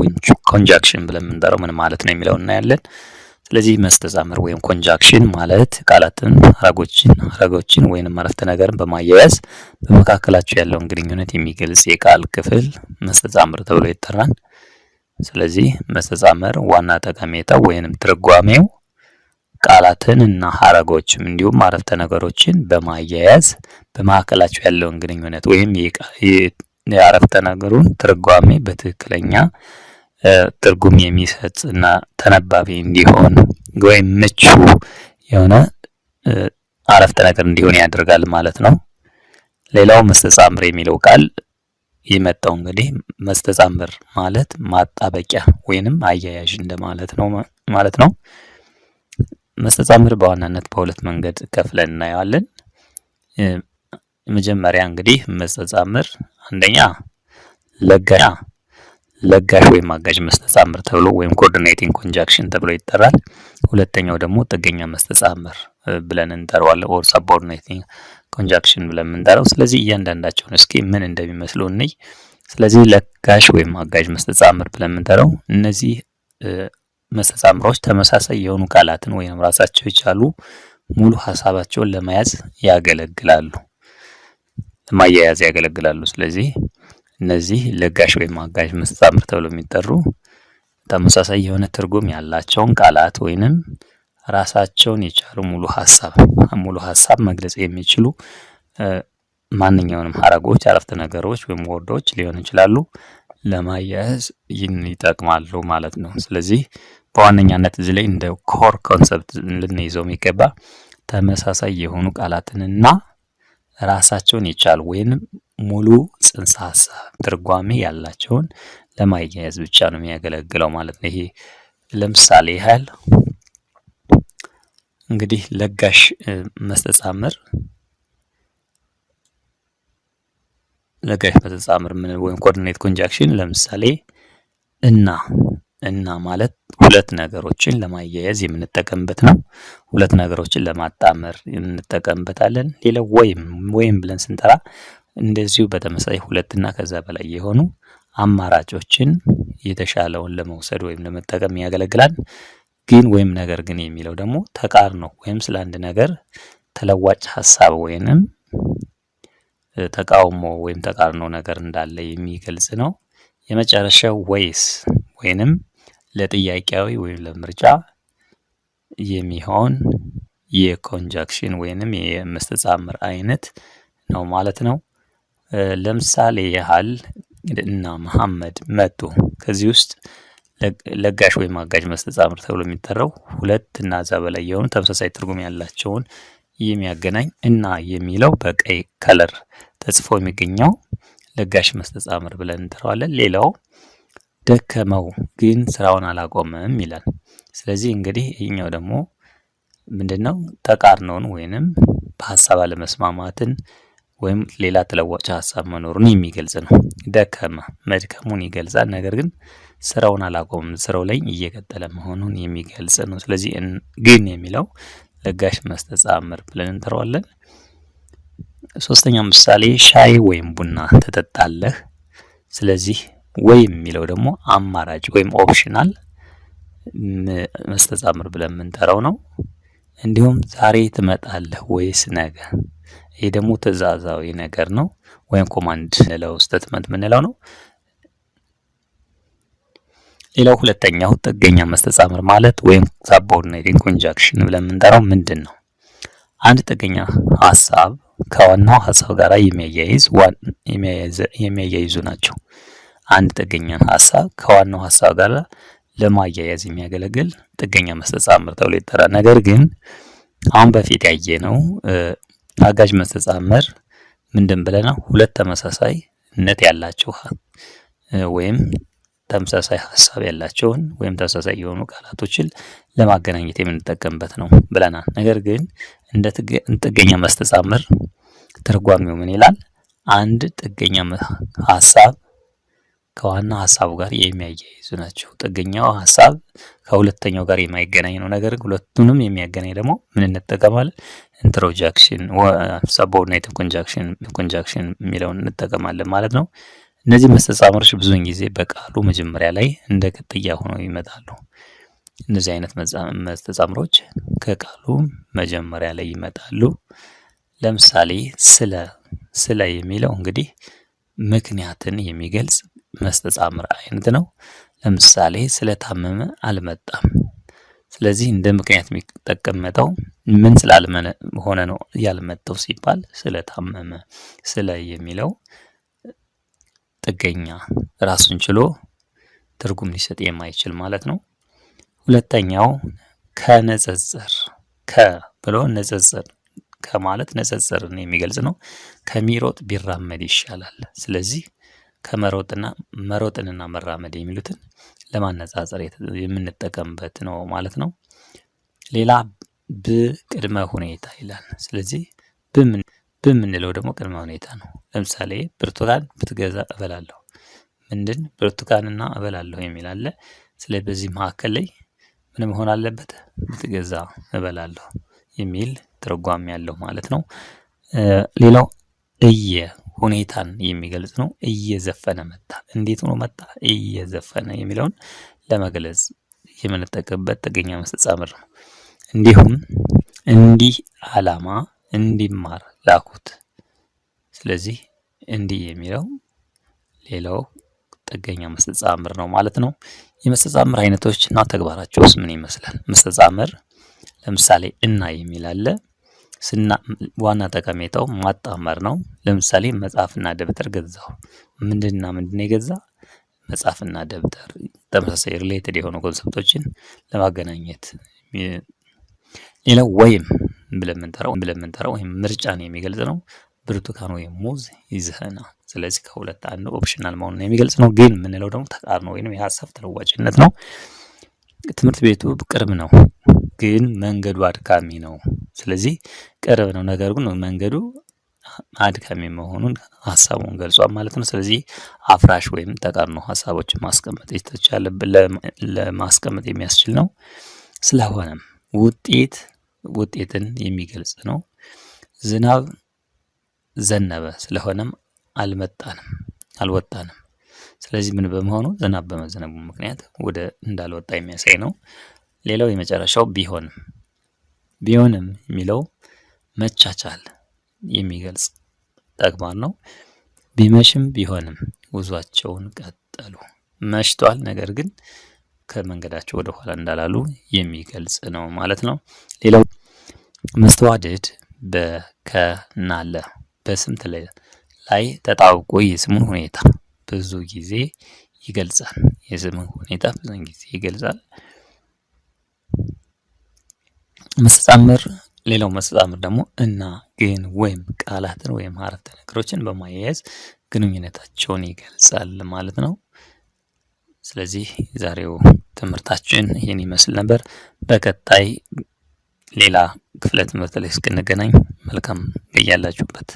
ወይም conjunction ብለን የምንጠራው ምን ማለት ነው የሚለውን እናያለን። ስለዚህ መስተጻምር ወይም conjunction ማለት ቃላትን፣ ሀረጎችን ወይንም አረፍተ ነገርን በማያያዝ በመካከላቸው ያለውን ግንኙነት የሚገልጽ የቃል ክፍል መስተጻምር ተብሎ ይጠራል። ስለዚህ መስተጻምር ዋና ጠቀሜታው ወይንም ትርጓሜው ቃላትን እና ሀረጎችም እንዲሁም አረፍተ ነገሮችን በማያያዝ በመካከላቸው ያለውን ግንኙነት ወይም የአረፍተ ነገሩን ትርጓሜ በትክክለኛ ትርጉም የሚሰጥ እና ተነባቢ እንዲሆን ወይም ምቹ የሆነ አረፍተ ነገር እንዲሆን ያደርጋል ማለት ነው። ሌላው መስተጻምር የሚለው ቃል የመጣው እንግዲህ መስተጻምር ማለት ማጣበቂያ ወይንም አያያዥ እንደማለት ነው ማለት ነው። መስተጻምር በዋናነት በሁለት መንገድ ከፍለን እናየዋለን። መጀመሪያ እንግዲህ መስተጻምር አንደኛ ለጋሽ ወይም አጋዥ መስተጻምር ተብሎ ወይም coordinating conjunction ተብሎ ይጠራል። ሁለተኛው ደግሞ ጥገኛ መስተጻምር ብለን እንጠራዋለን፣ or subordinating conjunction ብለን የምንጠራው። ስለዚህ እያንዳንዳቸውን እስኪ ምን እንደሚመስሉ እንይ። ስለዚህ ለጋሽ ወይም አጋዥ መስተጻምር ብለን የምንጠራው እነዚህ መስተጻምሮች ተመሳሳይ የሆኑ ቃላትን ወይም ራሳቸው የቻሉ ሙሉ ሀሳባቸውን ለመያዝ ያገለግላሉ፣ ለማያያዝ ያገለግላሉ። ስለዚህ እነዚህ ለጋሽ ወይም አጋዥ መስተጻምር ተብለው የሚጠሩ ተመሳሳይ የሆነ ትርጉም ያላቸውን ቃላት ወይንም ራሳቸውን የቻሉ ሙሉ ሀሳብ መግለጽ የሚችሉ ማንኛውንም ሀረጎች፣ አረፍተ ነገሮች ወይም word ኦች ሊሆኑ ይችላሉ ለማያያዝ ይጠቅማሉ ማለት ነው። ስለዚህ በዋነኛነት እዚህ ላይ እንደ core concept ልንይዘው የሚገባ ተመሳሳይ የሆኑ ቃላትንና ራሳቸውን የቻሉ ወይንም ሙሉ ጽንሰ ሀሳብ ትርጓሜ ያላቸውን ለማያያዝ ብቻ ነው የሚያገለግለው ማለት ነው። ይሄ ለምሳሌ ያህል እንግዲህ ለጋሽ መስተጻምር ምን ወይም coordinate conjunction ለምሳሌ እና፣ እና ማለት ሁለት ነገሮችን ለማያያዝ የምንጠቀምበት ነው። ሁለት ነገሮችን ለማጣመር እንጠቀምበታለን። ሌላው ወይም፣ ወይም ብለን ስንጠራ እንደዚሁ በተመሳሳይ ሁለት እና ከዛ በላይ የሆኑ አማራጮችን የተሻለውን ለመውሰድ ወይም ለመጠቀም ያገለግላል። ግን ወይም ነገር ግን የሚለው ደግሞ ተቃርኖ ወይም ስለ አንድ ነገር ተለዋጭ ሀሳብ ወይንም ተቃውሞ ወይም ተቃርኖ ነገር እንዳለ የሚገልጽ ነው። የመጨረሻው ወይስ ወይንም ለጥያቄያዊ ወይም ለምርጫ የሚሆን የ conjunction ወይንም የመስተጻምር አይነት ነው ማለት ነው። ለምሳሌ ያህል እና መሐመድ መጡ። ከዚህ ውስጥ ለጋሽ ወይም አጋዥ መስተጻምር ተብሎ የሚጠራው ሁለት እና ከዛ በላይ የሆኑ ተመሳሳይ ትርጉም ያላቸውን የሚያገናኝ እና የሚለው በቀይ color ተጽፎ የሚገኘው ለጋሽ መስተጻምር ብለን እንጠራዋለን። ሌላው ደከመው ግን ስራውን አላቆመም ይላል። ስለዚህ እንግዲህ ይህኛው ደግሞ ምንድነው? ተቃርኖውን ወይንም በሀሳብ አለመስማማትን ወይም ሌላ ተለዋጭ ሀሳብ መኖሩን የሚገልጽ ነው። ደከመ መድከሙን ይገልጻል። ነገር ግን ስራውን አላቆመም፣ ስራው ላይ እየቀጠለ መሆኑን የሚገልጽ ነው። ስለዚህ ግን የሚለው ለጋሽ መስተጻምር ብለን እንጠራዋለን። ሶስተኛው ምሳሌ ሻይ ወይም ቡና ትጠጣለህ? ስለዚህ ወይም የሚለው ደግሞ አማራጭ ወይም optional መስተጻምር ብለን የምንጠራው ነው። እንዲሁም ዛሬ ትመጣለህ ወይስ ነገ? ይሄ ደግሞ ትእዛዛዊ ነገር ነው ወይም command ለው statement የምንለው ነው። ሌላው ሁለተኛው ጥገኛ መስተጻምር ማለት ወይም subordinating conjunction ብለን የምንጠራው ምንድን ነው? አንድ ጥገኛ ሀሳብ ከዋናው ሀሳብ ጋር የሚያያይዙ ናቸው። አንድ ጥገኛን ሀሳብ ከዋናው ሀሳብ ጋር ለማያያዝ የሚያገለግል ጥገኛ መስተጻምር ተብሎ ይጠራል። ነገር ግን አሁን በፊት ያየነው አጋዥ መስተጻምር ምንድን ብለናል? ሁለት ተመሳሳይነት ያላቸው ወይም ተመሳሳይ ሀሳብ ያላቸውን ወይም ተመሳሳይ የሆኑ ቃላቶችን ለማገናኘት የምንጠቀምበት ነው ብለናል። ነገር ግን እንደ ጥገኛ መስተጻምር ትርጓሜው ምን ይላል? አንድ ጥገኛ ሀሳብ ከዋና ሀሳቡ ጋር የሚያያይዙ ናቸው። ጥገኛው ሀሳብ ከሁለተኛው ጋር የማይገናኝ ነው። ነገር ግን ሁለቱንም የሚያገናኝ ደግሞ ምን እንጠቀማለን? Interjection፣ subordinate conjunction የሚለውን እንጠቀማለን ማለት ነው። እነዚህ መስተጻምሮች ብዙውን ጊዜ በቃሉ መጀመሪያ ላይ እንደ ቅጥያ ሆነው ይመጣሉ። እነዚህ አይነት መስተጻምሮች ከቃሉ መጀመሪያ ላይ ይመጣሉ። ለምሳሌ ስለ ስለ የሚለው እንግዲህ ምክንያትን የሚገልጽ መስተጻምር አይነት ነው። ለምሳሌ ስለታመመ አልመጣም። ስለዚህ እንደ ምክንያት የሚጠቀመጠው ምን ስላልሆነ ነው ያልመጣው ሲባል ስለታመመ። ስለ የሚለው ጥገኛ ራሱን ችሎ ትርጉም ሊሰጥ የማይችል ማለት ነው። ሁለተኛው ከንጽጽር፣ ከ ብሎ ንጽጽር፣ ከማለት ንጽጽርን የሚገልጽ ነው። ከሚሮጥ ቢራመድ ይሻላል። ስለዚህ ከመሮጥና መሮጥንና መራመድ የሚሉትን ለማነጻጸር የምንጠቀምበት ነው ማለት ነው። ሌላ ብቅድመ ሁኔታ ይላል። ስለዚህ በምንለው ደግሞ ቅድመ ሁኔታ ነው። ለምሳሌ ብርቱካን ብትገዛ እበላለሁ። ምንድን ብርቱካንና እበላለሁ የሚል አለ። ስለዚህ በዚህ መካከል ላይ ምን መሆን አለበት? ብትገዛ እበላለሁ የሚል ትርጓሜ ያለው ማለት ነው። ሌላው እየ ሁኔታን የሚገልጽ ነው። እየዘፈነ መጣ። እንዴት ሆኖ መጣ? እየዘፈነ የሚለውን ለመግለጽ የምንጠቀምበት ጥገኛ መስተጻምር ነው። እንዲሁም እንዲህ አላማ እንዲማር ላኩት። ስለዚህ እንዲህ የሚለው ሌላው ጥገኛ መስተጻምር ነው ማለት ነው። የመስተጻምር አይነቶች እና ተግባራቸውስ ምን ይመስላል? መስተጻምር ለምሳሌ እና የሚል አለ። ዋና ጠቀሜታው ማጣመር ነው። ለምሳሌ መጽሐፍና ደብተር ገዛሁ። ምንድንና ምንድን የገዛ? መጽሐፍና ደብተር ተመሳሳይ related የሆኑ concept ኦችን ለማገናኘት። ሌላው ወይም ብለን የምንጠራው ወይም ምርጫን የሚገልጽ ነው። ብርቱካን ወይም ሙዝ ይዘህና፣ ስለዚህ ከሁለት አንዱ optional መሆኑን የሚገልጽ ነው። ግን የምንለው ደግሞ ተቃርኖ ወይም የሀሳብ ተለዋጭነት ነው። ትምህርት ቤቱ ቅርብ ነው፣ ግን መንገዱ አድካሚ ነው። ስለዚህ ቅርብ ነው፣ ነገር ግን መንገዱ አድካሚ መሆኑን ሀሳቡን ገልጿል ማለት ነው። ስለዚህ አፍራሽ ወይም ተቃርኖ ሀሳቦችን ማስቀመጥ የተቻለ ለማስቀመጥ የሚያስችል ነው። ስለሆነም ውጤትን የሚገልጽ ነው። ዝናብ ዘነበ፣ ስለሆነም አልመጣንም አልወጣንም። ስለዚህ ምን በመሆኑ? ዝናብ በመዝነቡ ምክንያት ወደ እንዳልወጣ የሚያሳይ ነው። ሌላው የመጨረሻው ቢሆንም፣ ቢሆንም የሚለው መቻቻል የሚገልጽ ተግባር ነው። ቢመሽም ቢሆንም ጉዟቸውን ቀጠሉ። መሽቷል፣ ነገር ግን ከመንገዳቸው ወደ ኋላ እንዳላሉ የሚገልጽ ነው ማለት ነው። ሌላው መስተዋድድ በከና ለ በስም ላይ ተጣብቆ የስሙን ሁኔታ ብዙ ጊዜ ይገልጻል። የስሙን ሁኔታ ብዙ ጊዜ ይገልጻል። መስተጻምር ሌላው መስተጻምር ደግሞ እና፣ ግን፣ ወይም ቃላትን ወይም አረፍተ ነገሮችን በማያያዝ ግንኙነታቸውን ይገልጻል ማለት ነው። ስለዚህ የዛሬው ትምህርታችን ይህን ይመስል ነበር። በቀጣይ ሌላ ክፍለ ትምህርት ላይ እስክንገናኝ መልካም በያላችሁበት።